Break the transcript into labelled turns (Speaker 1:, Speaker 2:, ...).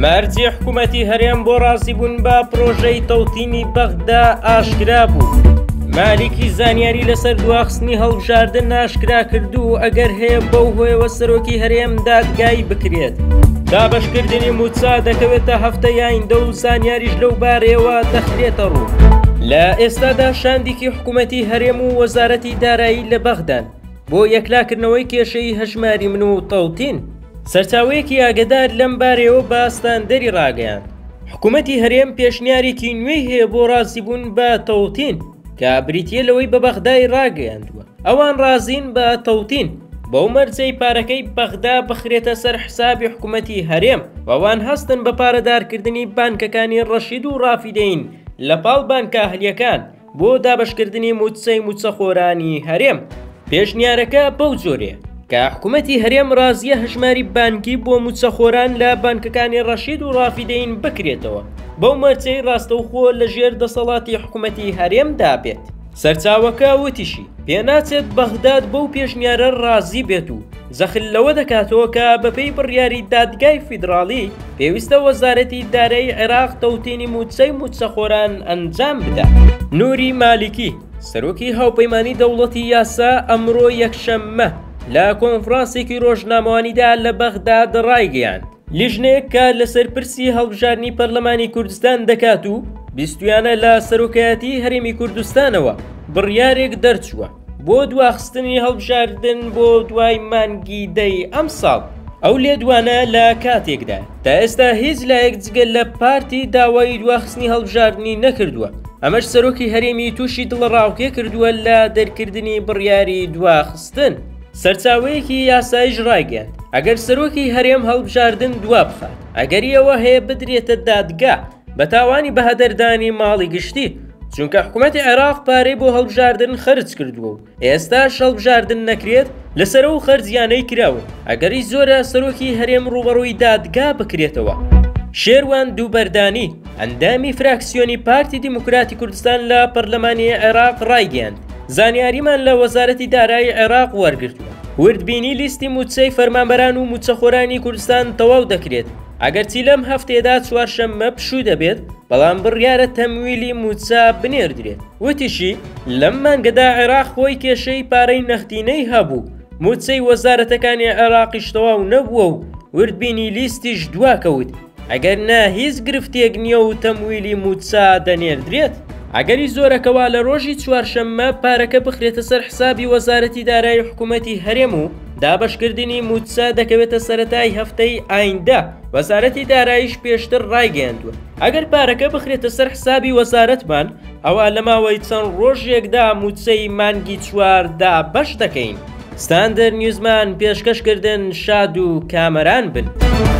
Speaker 1: مەرجی حکومەتی هەرێم بۆ ڕازیبوون بە پرۆژەی تەوتینی بەغدا ئاشکرا بوو. مالیکی زانیاری لەسەر دواخستنی هەڵبژاردن ئاشکرا کرد و ئەگەر هەیە بەو هۆیەوە سەرۆکی هەرێم دادگایی بکرێت. دابەشکردنی مووچە دەکەوێتە هەفتەی ئایندە و زانیاریش لەو بارەیەوە دەخرێتە ڕوو. لە ئێستادا شاندێکی حکومەتی هەرێم و وەزارەتی دارایی لە بەغدان بۆ یەکلاکردنەوەی کێشەی هەژماری من و تەوتین. سەرچاوەیەکی ئاگەدار لەم بارەیەوە بە ستاندەری ڕاگەیاند، حکومەتی هەرێم پێشنیارێکی نوێی هەیە بۆ ڕازیبوون بە تەوتین کە بریتییە لەوەی بە بەغدای ڕاگەیاندووە ئەوان ڕازین بە تەوتین بەو مەرجەی پارەکەی بەغدا بخرێتە سەر حسابی حکومەتی هەرێم و ئەوان هەستن بە پارەدارکردنی بانکەکانی ڕەشید و ڕافیدەین لە پاڵ بانکە ئەهلییەکان بۆ دابەشکردنی مووچەی مووچەخۆرانی هەرێم. پێشنیارەکە بەو جۆرەیە کە حکومەتی هەرێم ڕازییە هەژماری بانکی بۆ مووچەخۆران لە بانکەکانی ڕەشید و ڕافیدەین بکرێتەوە، بەو مەرجەی ڕاستەوخۆ لەژێر دەسەڵاتی حکومەتی هەرێمدا بێت. سەرچاوەکە وتیشی، پێناچێت بەغداد بەو پێشنیارە ڕازی بێت و جەخت لەوە دەکاتەوە کە بەپێی بڕیاری دادگای فیدڕاڵی پێویستە وەزارەتی دارایی عێراق تەوتینی مووچەی مووچەخۆران ئەنجام بدات. نوری مالیکی، سەرۆکی هاوپەیمانی دەوڵەتی یاسا ئەمڕۆ یەکشەممە لە کۆنفرانسێکی ڕۆژنامەوانیدا لە بەغداد ڕایگەیاند، لیژنەیەک کار لەسەر پرسی هەڵبژاردنی پەرلەمانی کوردستان دەکات و بیستویانە لە سەرۆکایەتی هەرێمی کوردستانەوە بڕیارێک دەرچووە بۆ دواخستنی هەڵبژاردن بۆ دوای مانگی دەی ئەمساڵ. ئەو لێدوانە لە کاتێکدایە تا ئێستا هیچ لایەک جگە لە پارتی داوای دواخستنی هەڵبژاردنی نەکردووە، ئەمەش سەرۆکی هەرێمی تووشی دڵەڕاوکێ کردووە لە دەرکردنی بڕیاری دواخستن. سەرچاوەیەکی یاساییش ڕایگەیاند، ئەگەر سەرۆکی هەرێم هەڵبژاردن دوابخات، ئەگەری ئەوە هەیە بدرێتە دادگا بە تاوانی بەهەدەردانی ماڵی گشتی، چونکە حکومەتی عێراق پارەی بۆ هەڵبژاردن خەرج کردووە و ئێستاش هەڵبژاردن نەکرێت لەسەر ئەو خەرجیانەی کراون، ئەگەری زۆرە سەرۆکی هەرێم ڕووبەڕووی دادگا بکرێتەوە. شێروان دووبەردانی، ئەندامی فراکسیۆنی پارتی دیموکراتی کوردستان لە پەرلەمانی عێراق ڕایگەیاند، زانیاریمان لە وەزارەتی دارایی عێراق وەرگرتووە، وردبینی لیستی مووچەی فەرمانبەران و مووچەخۆرانی کوردستان تەواو دەکرێت، ئەگەرچی لەم هەفتەیەدا چوارشەممە پشوو دەبێت، بەڵام بڕیارە تەمویلی مووچە بنێردرێت. وتیشی، لەم مانگەدا عێراق خۆی کێشەی پارەی نەختینەی هەبوو، مووچەی وەزارەتەکانی عێراقیش تەواو نەبووە و وردبینی لیستیش دواکەوت، ئەگەر نا هیچ گرفتێک نییە و تەمویلی مووچە دەنێردرێت. ئەگەری زۆرە کەوا لە ڕۆژی چوارشەممە پارەکە بخرێتە سەر حسابی وەزارەتی دارایی حکوومەتی هەرێم و دابەشکردنی مووچە دەکەوێتە سەرەتای هەفتەی ئایندە، وەزارەتی داراییش پێشتر ڕایگەیاندووە، ئەگەر پارەکە بخرێتە سەر حسابی وەزارەتمان ئەوا لە ماوەی چەند ڕۆژێکدا مووچەی مانگی چوار دابەش دەکەین. ستاندەر نیوزمان پێشکەش کردن شاد و کامەران بن.